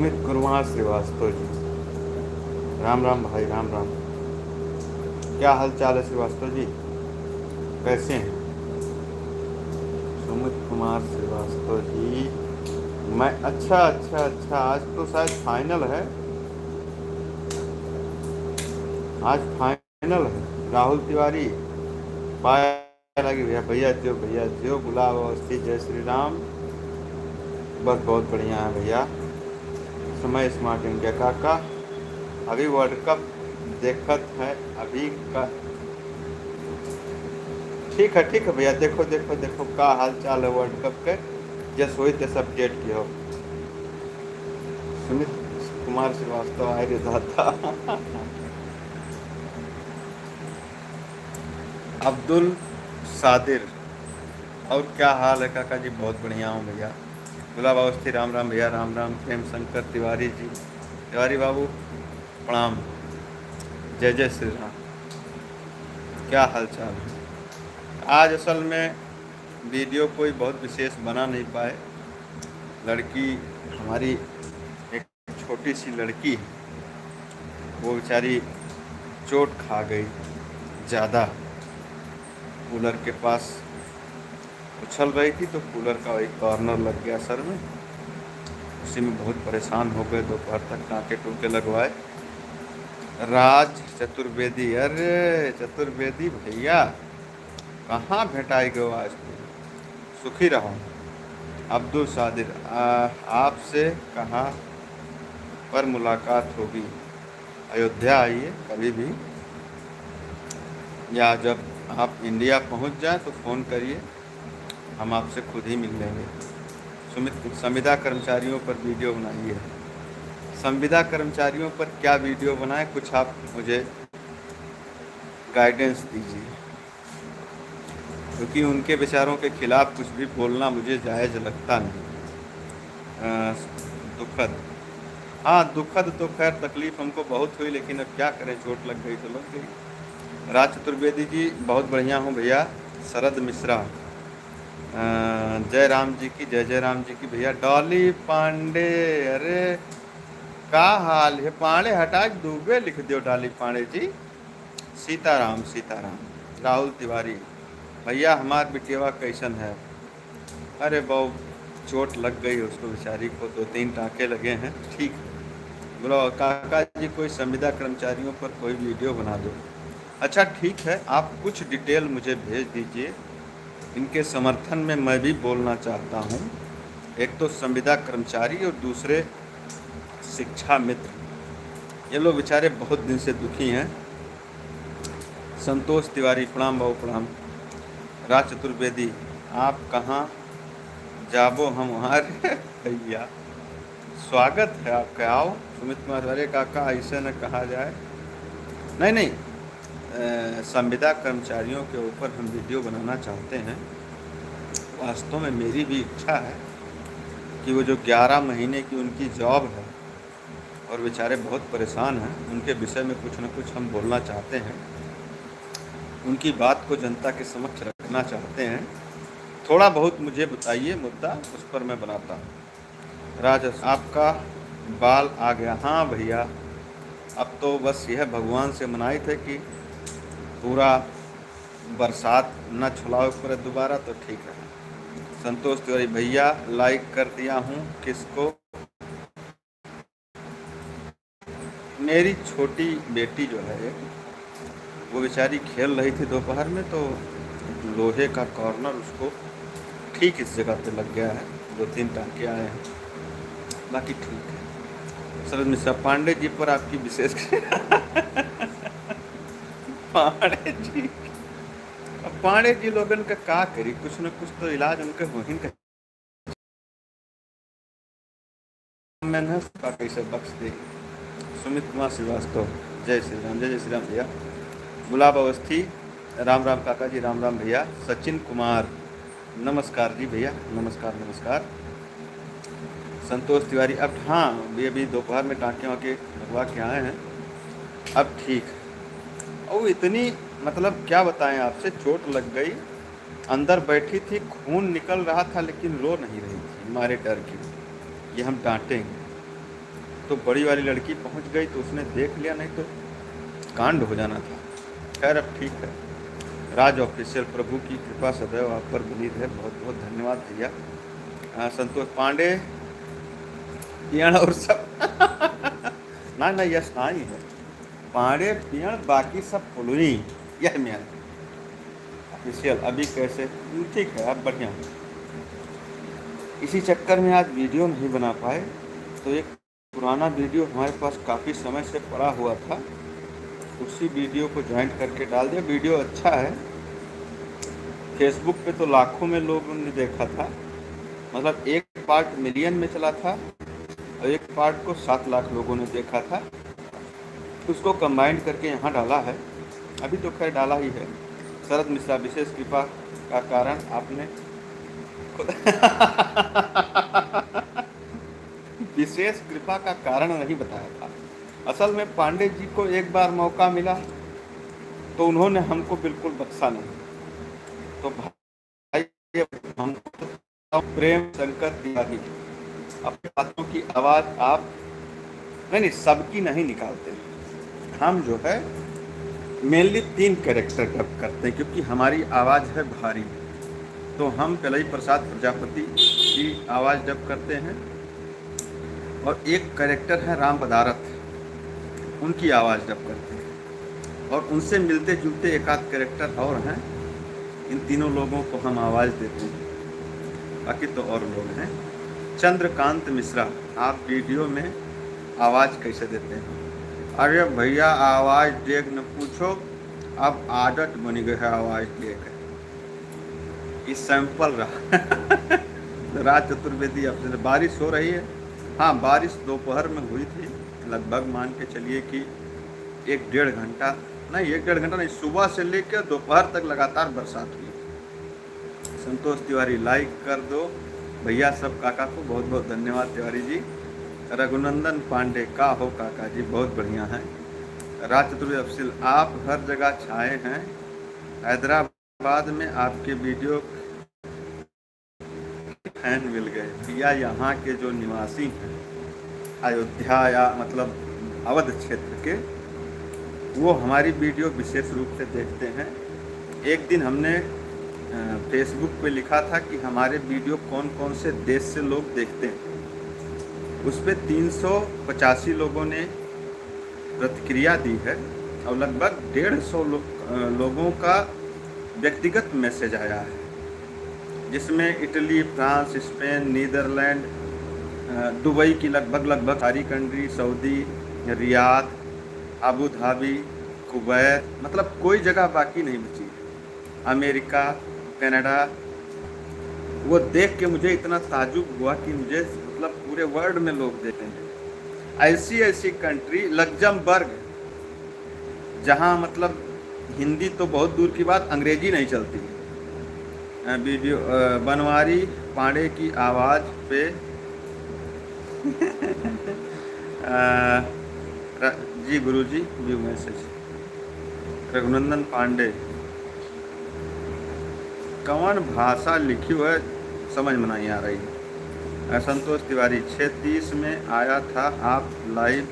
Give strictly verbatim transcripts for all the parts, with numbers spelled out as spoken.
कुमार श्रीवास्तव जी, राम राम भाई, राम राम। क्या हाल चाल है श्रीवास्तव जी, कैसे हैं? सुमित कुमार श्रीवास्तव जी, मैं अच्छा, अच्छा, अच्छा। आज तो शायद फाइनल है, आज फाइनल है। राहुल तिवारी, पाया लगी भैया, भैया जो, भैया जो, गुलाब अवस्थी, जय श्री राम। बस बहुत बढ़िया है भैया। समय स्मार्ट इंडिया काका, अभी वर्ल्ड कप देखत है अभी का। ठीक है, ठीक है भैया, देखो, देखो, देखो का हाल चाल है वर्ल्ड कप के, जस होई तस अपडेट किहो। सुमित कुमार श्रीवास्तव, आए रे दादा। अब्दुल सादिर, और क्या हाल है काका जी? बहुत बढ़िया हूँ भैया। गुलाब अवस्थी, राम राम भैया, राम राम। प्रेम शंकर तिवारी जी, तिवारी बाबू, प्रणाम, जय जय श्री राम। क्या हाल चाल है? आज असल में वीडियो कोई बहुत विशेष बना नहीं पाए। लड़की हमारी एक छोटी सी लड़की है, वो बेचारी चोट खा गई ज़्यादा। कूलर के पास उछल रही थी तो कूलर का एक कॉर्नर लग गया सर में, उसी में बहुत परेशान हो गए। दोपहर तक टाँके टूके लगवाए। राज चतुर्वेदी, अरे चतुर्वेदी भैया, कहाँ भेटाई गयो आज तू? सुखी रहो। अब्दुल सादिर, आ, आपसे कहाँ पर मुलाकात होगी? अयोध्या आइए कभी भी, या जब आप इंडिया पहुँच जाएं तो फ़ोन करिए, हम आपसे खुद ही मिल लेंगे। सुमित, संविदा कर्मचारियों पर वीडियो बनाइए। संविदा कर्मचारियों पर क्या वीडियो बनाएं, कुछ आप मुझे गाइडेंस दीजिए, क्योंकि उनके बेचारों के खिलाफ कुछ भी बोलना मुझे जायज़ लगता नहीं। अ, दुखद, हाँ, दुखद तो खैर तकलीफ हमको बहुत हुई, लेकिन अब क्या करें, चोट लग गई तो लग गई। राज चतुर्वेदी जी, बहुत बढ़िया हूँ भैया। शरद मिश्रा, अ, जय राम जी की, जय जय राम जी की भैया। डॉली पांडे, अरे का हाल है पांडे? हटा के दुबे लिख दियो डॉली पांडे जी। सीताराम, सीताराम। राहुल तिवारी, भैया हमार बिटियावा कैसन है? अरे बाबू, चोट लग गई उसको बेचारी को, दो तीन टाँके लगे हैं। ठीक है। बोला, काका जी कोई संविदा कर्मचारियों पर कोई वीडियो बना दो। अच्छा ठीक है, आप कुछ डिटेल मुझे भेज दीजिए। इनके समर्थन में मैं भी बोलना चाहता हूँ। एक तो संविदा कर्मचारी और दूसरे शिक्षा मित्र, ये लोग बेचारे बहुत दिन से दुखी हैं। संतोष तिवारी, प्रणाम बाबू, प्रणाम। राज चतुर्वेदी, आप कहाँ जाबो हम वहाँ रे भैया, स्वागत है आपका, आओ। सुमित कुमार, अरे काका, ऐसे न कहा जाए। नहीं, नहीं, अ, संविदा कर्मचारियों के ऊपर हम वीडियो बनाना चाहते हैं। वास्तव में मेरी भी इच्छा है कि वो जो ग्यारह महीने की उनकी जॉब है और बेचारे बहुत परेशान हैं, उनके विषय में कुछ न कुछ हम बोलना चाहते हैं, उनकी बात को जनता के समक्ष रखना चाहते हैं। थोड़ा बहुत मुझे बताइए मुद्दा, उस पर मैं बनाता हूँ। राज, आपका बाल आ गया। हाँ भैया, अब तो बस यह भगवान से मनाइत है कि पूरा बरसात न छुलावे पड़े दोबारा, तो ठीक रहे। संतोष तिवारी, भैया लाइक कर दिया हूँ, किसको? मेरी छोटी बेटी जो है, वो बेचारी खेल रही थी दोपहर में, तो लोहे का कॉर्नर उसको ठीक इस जगह पे लग गया है। दो तीन टाँके आए हैं, बाकी ठीक है। शरद मिश्रा, पांडे जी पर आपकी विशेष पांडे जी, अब पांडे जी लोगन का का करी, कुछ न कुछ तो इलाज उनके होहिन का। मेहनत का कैसे बख्श दे। सुमित कुमार श्रीवास्तव, जय श्री राम, जय जय श्री राम भैया। गुलाब अवस्थी, राम राम काका जी, राम राम भैया। सचिन कुमार, नमस्कार जी भैया, नमस्कार, नमस्कार। संतोष तिवारी, अब हाँ, अभी, अभी दोपहर में टाँके वाँके लगवा के आए हैं, अब ठीक है। और इतनी, मतलब, क्या बताएं आपसे, चोट लग गई, अंदर बैठी थी, खून निकल रहा था, लेकिन रो नहीं रही थी, मारे डर के। ये हम डांटेंगे। तो बड़ी वाली लड़की पहुंच गई तो उसने देख लिया, नहीं तो कांड हो जाना था। खैर, अब ठीक है। राज ऑफिशियल, प्रभु की कृपा सदैव आप पर बनी रहे। बहुत बहुत धन्यवाद भैया। आ, संतोष पांडे, पियण और सब ना, ना, यश ना ही है। पांडे, पियण, बाकी सब फॉलोइंग, यह मियाँ ऑफिशियल। अभी कैसे? ठीक है, अब बढ़िया। इसी चक्कर में आज वीडियो नहीं बना पाए, तो एक पुराना वीडियो हमारे पास काफ़ी समय से पड़ा हुआ था, उसी वीडियो को ज्वाइंट करके डाल दिया। वीडियो अच्छा है, फेसबुक पे तो लाखों में लोगों ने देखा था, मतलब एक पार्ट मिलियन में चला था और एक पार्ट को सात लाख लोगों ने देखा था, उसको कंबाइंड करके यहाँ डाला है। अभी तो खैर डाला ही है। शरद मिश्रा, विशेष कृपा का कारण आपने खुद विशेष कृपा का कारण नहीं बताया था। असल में पांडे जी को एक बार मौका मिला तो उन्होंने हमको बिल्कुल बख्शा नहीं। तो भाई, हमको प्रेम शंकर तिवारी, अपनी बातों की आवाज़ आप, नहीं, नहीं, सबकी नहीं निकालते। हम जो है मेनली तीन कैरेक्टर डब करते हैं, क्योंकि हमारी आवाज़ है भारी। तो हम कलई प्रसाद प्रजापति की आवाज़ डब करते हैं, और एक कैरेक्टर है राम पदारथ, उनकी आवाज़ डब करते हैं, और उनसे मिलते जुलते एक आध कैरेक्टर और हैं। इन तीनों लोगों को हम आवाज़ देते हैं, बाकी तो और लोग हैं। चंद्रकांत मिश्रा, आप वीडियो में आवाज़ कैसे देते हैं? अरे भैया, आवाज़ देख न पूछो, अब आदत बनी गई है आवाज़ देख। ये सैंपल रहा। राज चतुर्वेदी, आपसे बारिश हो रही है? हाँ, बारिश दोपहर में हुई थी, लगभग मान के चलिए कि एक डेढ़ घंटा, नहीं, एक डेढ़ घंटा नहीं, सुबह से लेकर दोपहर तक लगातार बरसात हुई। संतोष तिवारी, लाइक कर दो भैया सब काका को, बहुत बहुत धन्यवाद तिवारी जी। रघुनंदन पांडे, का हो काका जी, बहुत बढ़िया है। राज चतुर्वेदी अफसिल, आप हर जगह छाए हैं। हैदराबाद में आपके वीडियो फैन मिल गए भैया। यहाँ के जो निवासी हैं अयोध्या या मतलब अवध क्षेत्र के, वो हमारी वीडियो विशेष रूप से देखते हैं। एक दिन हमने, अ, फेसबुक पे लिखा था कि हमारे वीडियो कौन कौन से देश से लोग देखते हैं। उस पे तीन सौ पचासी लोगों ने प्रतिक्रिया दी है और लगभग डेढ़ सौ लो-, अ, लोगों का व्यक्तिगत मैसेज आया है, जिसमें इटली, फ्रांस, स्पेन, नीदरलैंड, अ, दुबई की लगभग, लगभग सारी कंट्री, सऊदी, रियाद, अबू धाबी, कुवैत, मतलब कोई जगह बाकी नहीं बची। अमेरिका, कनाडा, वो देख के मुझे इतना ताज्जुब हुआ कि मुझे, मतलब, पूरे वर्ल्ड में लोग देख रहे हैं। ऐसी, ऐसी कंट्री, लग्जमबर्ग, जहाँ, मतलब, हिंदी तो बहुत दूर की बात, अंग्रेजी नहीं चलती। अ, वीडियो, अ, बनवारी पांडे की आवाज़ पे अ, र-, जी गुरुजी, व्यू मैसेज। रघुनंदन पांडे, कौन भाषा लिखी हुआ है, समझ में नहीं आ रही। अ, संतोष तिवारी, छः तीस में आया था आप लाइव?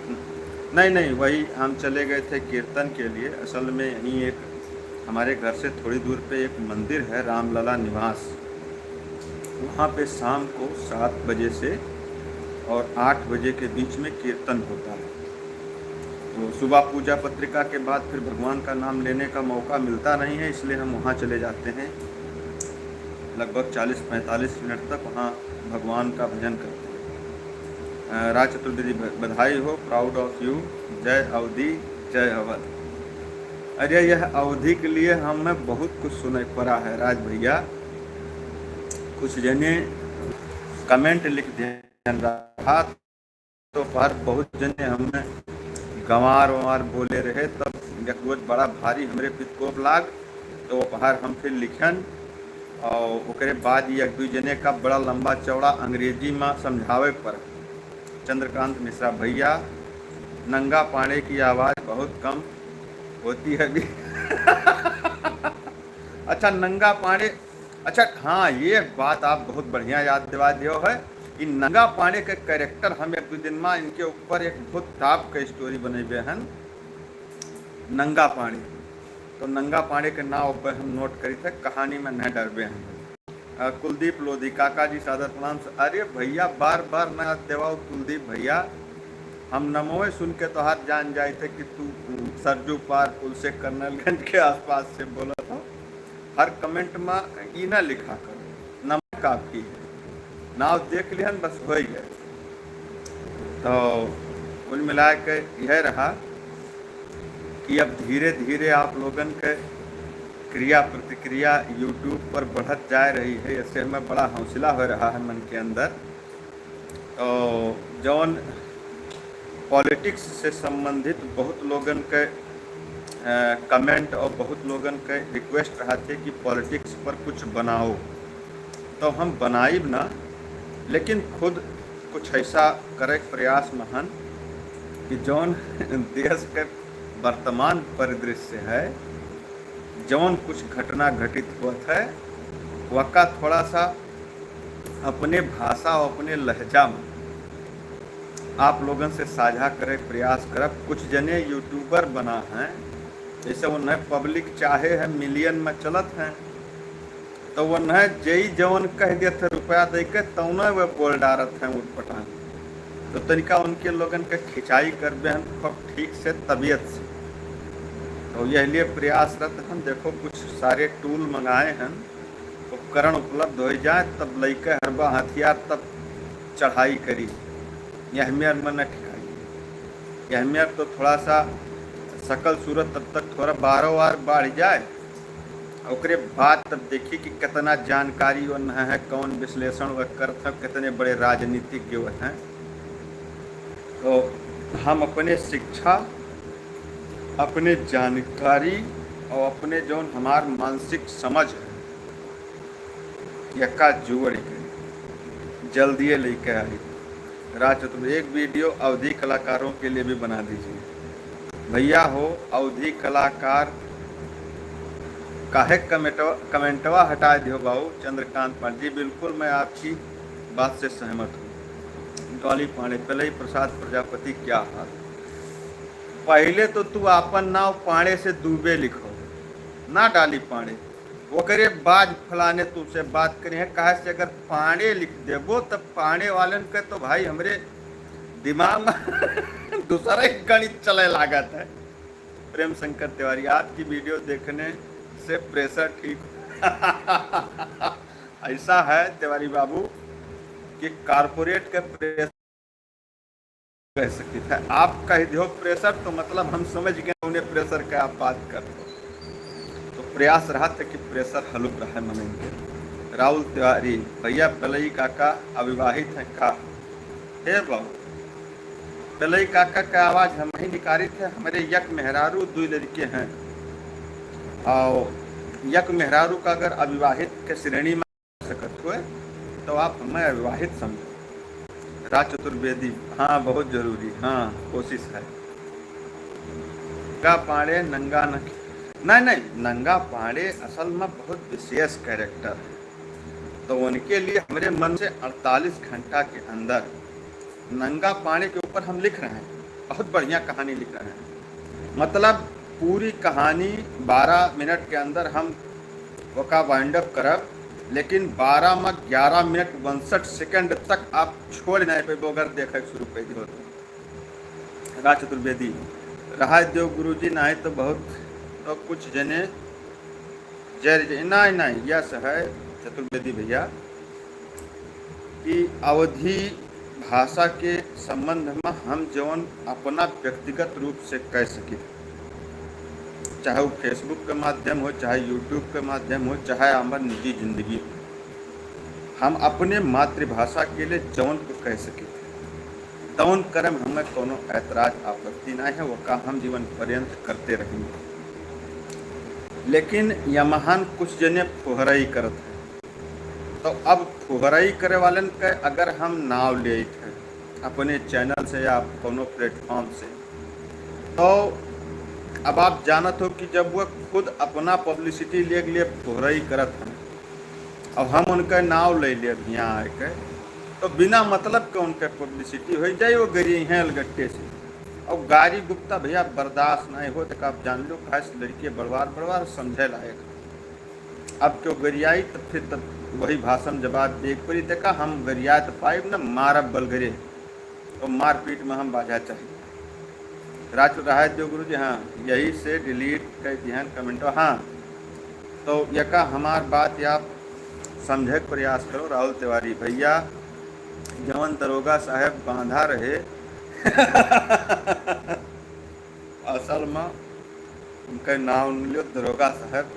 नहीं, नहीं, वही हम चले गए थे कीर्तन के लिए। असल में यहीं एक हमारे घर से थोड़ी दूर पे एक मंदिर है, रामलला निवास। वहाँ पे शाम को सात बजे से और आठ बजे के बीच में कीर्तन होता है। तो सुबह पूजा पत्रिका के बाद फिर भगवान का नाम लेने का मौका मिलता नहीं है, इसलिए हम वहाँ चले जाते हैं। लगभग चालीस पैंतालीस मिनट तक वहाँ भगवान का भजन करते हैं। अ, राज चतुर्वेदी, ब-, बधाई हो, proud of you। जय अवधी, जय अवध। अरे, यह अवधी के लिए हमें बहुत कुछ सुनाई पड़ा है राज भैया। कुछ जने कमेंट लिख दिया रहा, तो बाहर बहुत जने हमें गंवार वंवार बोले रहे, तब एक रोज बड़ा भारी हमरे पे कोप लाग, तो बाहर हम फिर लिखन, और ओकरे बाद ये एक दू जने का बड़ा लंबा चौड़ा अंग्रेजी में समझावे पर। चंद्रकांत मिश्रा, भैया, नंगा पांडे की आवाज़ बहुत कम होती है अभी। अच्छा, नंगा पांडे, अच्छा, हाँ, ये एक बात आप बहुत बढ़िया याद दिवा दियो है। इ नंगा पांड़े के character हम एक दो दिन में इनके ऊपर एक भूत ताप के story बनेबे हन। नंगा पांड़े, तो नंगा पांड़े के नाव पे हम note करी थे, कहानी में न डरबे हन। अ, कुलदीप लोधी, काका जी सादर प्रणाम। अरे भैया, बार बार ना देवाओ कुलदीप भैया, हम नमोए सुन के तोहार जान जाए थे कि तू, उम, सरजू पार पुल से कर्नलगंज के आसपास से बोलत हो। हर comment में ई ना लिखा करो, नमक काफी है। नाव देख लिहन, बस होइ गए। तो कुल मिला के यह रहा कि अब धीरे धीरे आप लोगन के क्रिया प्रतिक्रिया YouTube पर बढ़त जा रही है, इससे हमें बड़ा हौसला हो रहा है मन के अंदर। तो जौन politics से संबंधित बहुत लोगन के, अ, comment और बहुत लोगन के request रहा थे कि politics पर कुछ बनाओ, तो हम बनाइब ना, लेकिन खुद कुछ ऐसा करे के प्रयास में हन कि जौन देश के वर्तमान परिदृश्य है, जौन कुछ घटना घटित होत है, वका थोड़ा सा अपने भाषा और अपने लहजा में आप लोगन से साझा करे के प्रयास करब। कुछ जने YouTuber बना हैं, जैसे उन्हें public चाहे है, million में चलत हैं, तो उन्हें जेई जवन कह देत है रुपया दे के, तौने वे बोल डारत हैं उटपटांग। तो तनिका उनके लोगन के खिंचाई करबे हन खूब ठीक से तबीयत से। तो यह लिए प्रयासरत हन। देखो, कुछ सारे tool मंगाए हन, उपकरण उपलब्ध हो जाए, तब लइके हरबा हथियार तब चढ़ाई करी। यह मेर मन ठिकाई, यह मेर तो थोड़ा सा सकल सूरत तब तक थोड़ा बारो बार बढ़ जाए, ओकरे बाद तब देखी कि कितना जानकारी वह है, कौन विश्लेषण वह करत है, कितने बड़े राजनीतिज्ञ वह हैं। तो हम अपने शिक्षा, अपने जानकारी और अपने जौन हमार मानसिक समझ है, यका जोड़ के जल्दिए लेके आई। राज चतुर्वेदी, एक video अवधी कलाकारों के लिए भी बना दीजिए। भैया हो, अवधी कलाकार काहे कमेंटवा, कमेंटवा हटा दियो बाबू? चंद्रकांत पांडे जी, बिल्कुल मैं आपकी बात से सहमत हूँ। डॉली पांडे, पहले ही प्रसाद प्रजापति, क्या हाल? पहले तो तू आपन नाव पांडे से दूबे लिखो, ना डॉली पांडे। ओकरे बाद फलाने तुमसे बात करी है, काहे से अगर पांडे लिख देबो तब पांडे वालन के तो भाई हमरे दिमाग में दूसरा ही गणित चले लागत है। प्रेम शंकर तिवारी, आपकी video देखने से pressure ठीक ऐसा है तिवारी बाबू कि corporate के pressure कह सकित है। आप कह दियो pressure तो मतलब हम समझ गए उन्हें pressure के आप बात कर दो। तो प्रयास रहा था कि pressure हलुक रहे मन के। राहुल तिवारी, भैया पलई काका अविवाहित हैं का? हे बाबू, पलई काका का आवाज हम ही निकाली थे। हमारे यक मेहरारू दुई लड़के हैं और यक मेहरारू का अगर अविवाहित के श्रेणी में सकत हुए तो आप हमें अविवाहित समझो। राज चतुर्वेदी, हाँ, बहुत जरूरी, हाँ, कोशिश है। नंगा पांडे, नंगा न-, नहीं, नहीं, नंगा पांडे असल में बहुत विशेष character है, तो उनके लिए हमारे मन से अड़तालीस घंटा के अंदर नंगा पांडे के ऊपर हम लिख रहे हैं, बहुत बढ़िया कहानी लिख रहे हैं। मतलब पूरी कहानी बारह मिनट के अंदर हम ओका wind up करब, लेकिन बारह में ग्यारह मिनट उनसठ second तक आप छोड़ नहीं पाइबो अगर देखे के शुरू कर दियो तो। राज चतुर्वेदी, रहा देव गुरुजी, नहीं तो बहुत तो कुछ जने जय जय, नहीं, नहीं, यस है चतुर्वेदी भैया कि अवधी भाषा के संबंध में हम जवन अपना व्यक्तिगत रूप से कह सकी, चाहे वो Facebook के माध्यम हो, चाहे YouTube के माध्यम हो, चाहे हमार निजी जिंदगी हो, हम अपने मातृभाषा के लिए जवन को कह सकी, तवन करे में हमें कोनो ऐतराज आपत्ति नहीं है, वो का हम जीवन पर्यंत करते रहेंगे। लेकिन यमहान कुछ जने फुहरई करत हैं, तो अब फुहरई करे वालन के अगर हम नाव लेत हैं अपने channel से या कोनो platform से, तो अब आप जानत हो कि जब वो खुद अपना publicity ले के लिए फुहरई करत हैं, अब हम उनका नाव ले लेब यहाँ आके, तो बिना मतलब के उनके पब्लिसिटी होइ जाई, वो गरियइहें अलगट्टे से। और गारी गुप्ता भइया बर्दाश्त नाहीं होत, तो आप जान लो, काहे से लड़के बड़वार बड़वार समझे लायक। अब केहू गरियाई तो फिर तब वही भाषा में जवाब देक परी, देखा हम गरियाए तो पाइब न, मारब बलगरे, तो मारपीट में हम बाझा चाहिए। राजू रहाय देव गुरु जी, हाँ, यही से डिलीट कर दिहन कमेंटवा। हाँ, तो यका हमार बात आप समझे के प्रयास करो राहुल तिवारी भइया, जवन दरोगा साहेब बांधा रहे असल में उनका नाम मिलो दरोगा साहेब,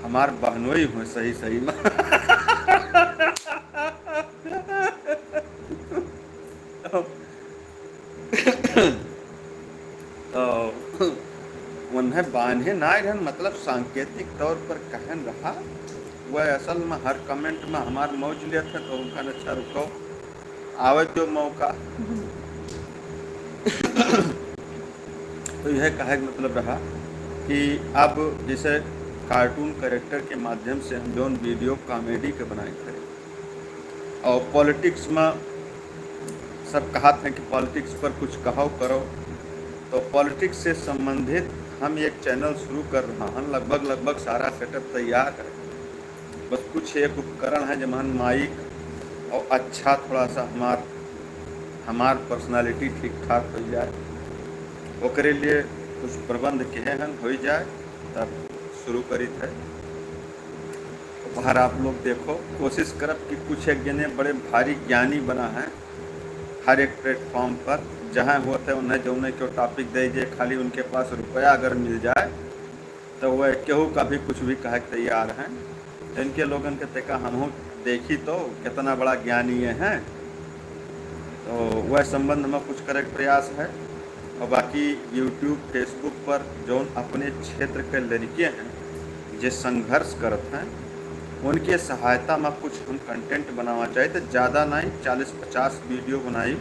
हमार बहनोई हुए सही सही में। तो उन्हें बांधे ना रहन, मतलब सांकेतिक तौर पर कहन रहा, वह असल में हर कमेंट में हमार मौज लेत है, तो उनका अच्छा रुको, आवे जो मौका। तो यह कहे के मतलब रहा कि अब जैसे कार्टून कैरेक्टर के माध्यम से हम जौन वीडियो कॉमेडी के बनाए थे, और पॉलिटिक्स में सब कहत हैं कि पॉलिटिक्स पर कुछ कहो करो, तो पॉलिटिक्स से संबंधित हम एक चैनल शुरू कर रहा हन। लगभग, लगभग सारा सेटअप तैयार है, बस कुछ एक उपकरण है, जमहन माइक और अच्छा थोड़ा सा हमार, हमार पर्सनालिटी ठीक ठाक हो जाए, ओकरे लिए कुछ प्रबंध किहे हन, हो जाए तब शुरू करीत है। बाहर आप लोग देखो, कोशिश करब कि कुछ एक जने बड़े भारी ज्ञानी बना है हर एक प्लेटफॉर्म पर, जहाँ होत है उन्हें जौने को टॉपिक दे जे, खाली उनके पास रुपया अगर मिल जाए तो वह केहू का भी कुछ भी कहे के तैयार हैं। तो इनके लोगन के तेका हमहू देखी तो कितना बड़ा ज्ञानी ये हैं। तो वह संबंध में कुछ करे के प्रयास है। और बाकी YouTube, Facebook पर जौन अपने क्षेत्र के लड़के हैं, जे संघर्ष करत हैं, उनके सहायता में कुछ हम कंटेंट बनावा चाहे तो ज़्यादा नहीं, चालीस पचास वीडियो बनाई।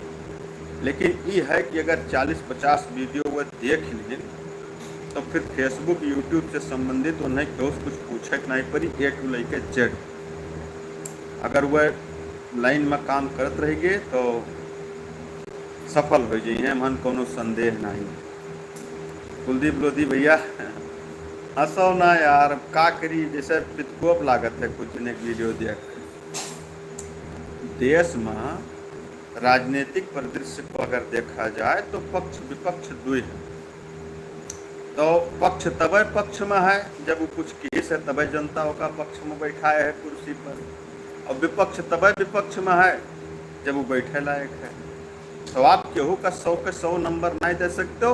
लेकिन ई है कि अगर चालीस पचास वीडियो वह देख लें तो फिर Facebook, YouTube से संबंधित उन्हें केहू से कुछ पूछे के नहीं पड़ी, A to लेके Z। अगर वह लाइन में काम करत रह गए तो सफल हो जाइए, मन कोनो संदेह नहीं। कुलदीप लोधी भइया, हंसो ना यार, अब का करी, जैसे पितकोप लागत है कुछ जने के वीडियो देख के। देश में राजनीतिक परिदृश्य को अगर देखा जाए तो पक्ष विपक्ष दुई है। तो पक्ष तबे पक्ष में है जब वो कुछ किहिस है, तबे जनता ओका पक्ष में बैठाए है कुर्सी पर, और विपक्ष तबे विपक्ष में है जब वो बैठे लायक है। तो आप केहू का सौ के सौ नंबर नहीं दे सकते हो,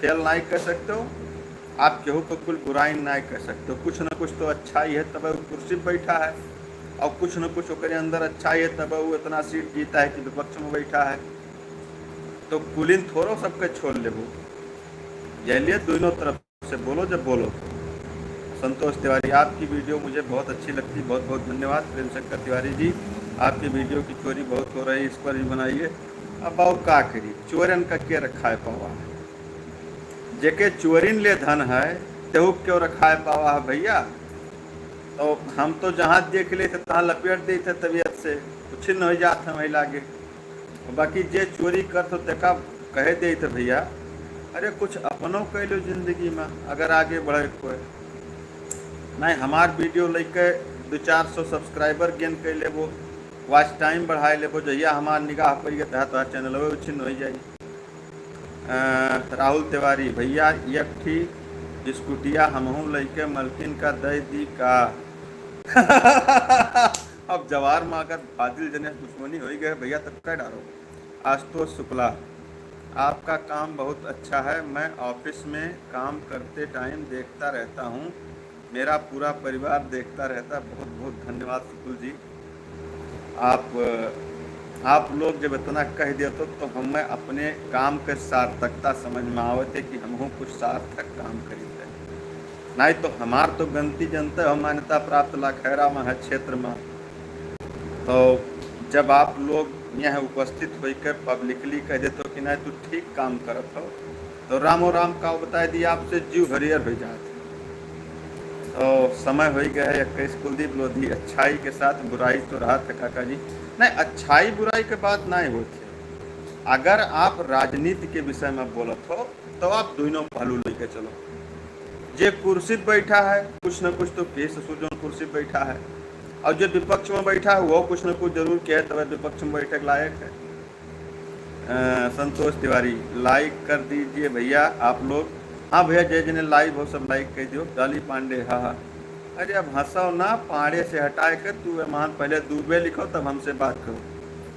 फेल नहीं कर सकते हो, आप केहू का कुल बुराई नहीं कर सकते हो। कुछ ना कुछ तो अच्छा ही है, तबे वो कुर्सी पर बैठा है, और कुछ ना कुछ ओकरे अंदर अच्छा ही है, तबे वो इतना सीट जीता है कि विपक्ष में बैठा है। तो कुलिन थोड़ो सबके छोड़ लेबो, यह लिए दोनों तरफ से बोलो जब बोलो तो। संतोष तिवारी, आपकी वीडियो मुझे बहुत अच्छी लगती, बहुत बहुत धन्यवाद। प्रेम शंकर तिवारी जी, आपकी वीडियो की चोरी बहुत हो रही, इस पर भी बनाइए। अब आओ का करी, चोरन का के रखाए पावा है? जेके चोरिन ले धन है, तेहू क्यों रखाए पावा है भइया? तो हम तो जहाँ देख लेते तहाँ लपेट देते तबीयत से, उछिन्न हो जात है वही लागे। बाकी जे चोरी करत हो तेका कहे देत है भइया, अरे कुछ अपनो कइ लो जिंदगी में अगर आगे बढ़े कोई। नहीं, हमार वीडियो लेके दो चार सौ सब्सक्राइबर गेन कइ लेबो, वॉच टाइम बढ़ाए लेबो, जहिया हमार निगाह पड़ गया तहा तोहार चैनल उछिन्न हो जाई। अ, राहुल तिवारी, भइया एक ठी स्कूटिया हमहू लइके मलकिन का दे दी का? अब जवार में अगर फाजिल जने दुश्मनी होइ गए भइया तब कह डारो। आशुतोष शुक्ला, आपका काम बहुत अच्छा है, मैं ऑफिस में काम करते टाइम देखता रहता हूँ, मेरा पूरा परिवार देखता रहता है। बहुत बहुत धन्यवाद शुक्ल जी। आप, आप लोग जब इतना कह देते तो हमें अपने काम के सार्थकता समझ में आवत है कि हमहू कुछ सार्थक काम करीत है। नहीं तो हमार तो गलती जनते हो मान्यता प्राप्त लाखैरा में है क्षेत्र में। तो जब आप लोग यहाँ उपस्थित होकर पब्लिकली कह देते हो कि नहीं तू ठीक काम करत हो, तो रामो राम का बताए दी आपसे जीव हरियर हो जात है। तो समय होइ गया है इक्कीस। कुलदीप लोधी, अच्छाई के साथ बुराई तो रहत है काका जी। नहीं, अच्छाई बुराई के बात नहीं होत है। अगर आप राजनीति के विषय में बोलत हो, तो आप दोनों पहलू लेके चलो। जे कुर्सी पे बैठा है, कुछ न कुछ तो कहे ससुर जौन कुर्सी पे बैठा है, और जे विपक्ष में बैठा है, वो कुछ न कुछ जरूर कहे, तब विपक्ष में बैठे के लायक है। अ, संतोष तिवारी, like कर दीजिए भैया आप लोग। हाँ भैया, जे जने live हो, सब like कर दियो। डॉली पांडे, हाँ, हाँ। अरे, अब हंसो ना, पांडे से हटाए कर तू, मेहमान पहले दुबे लिखो, तब हमसे बात करो।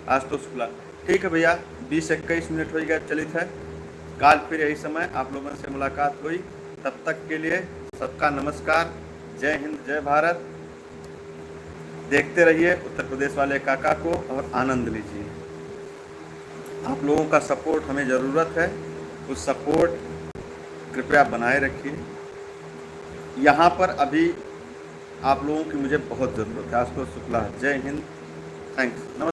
आज तो शुक्ला, ठीक है भैया, बीस इक्कीस मिनट होइ गया, चलित है। काल फिर यही समय आप लोगन से मुलाकात होई। तब तक के लिए सबका नमस्कार, जय हिंद, जय भारत। देखते रहिए उत्तर प्रदेश वाले काका को और आनंद लीजिए। आप लोगों का support हमें ज़रूरत है, उस support कृपया बनाए रखिए। यहाँ पर अभी आप लोगों की मुझे बहुत ज़रूरत है। आशुतोष शुक्ला, जय हिंद, thanks, नमस्कार।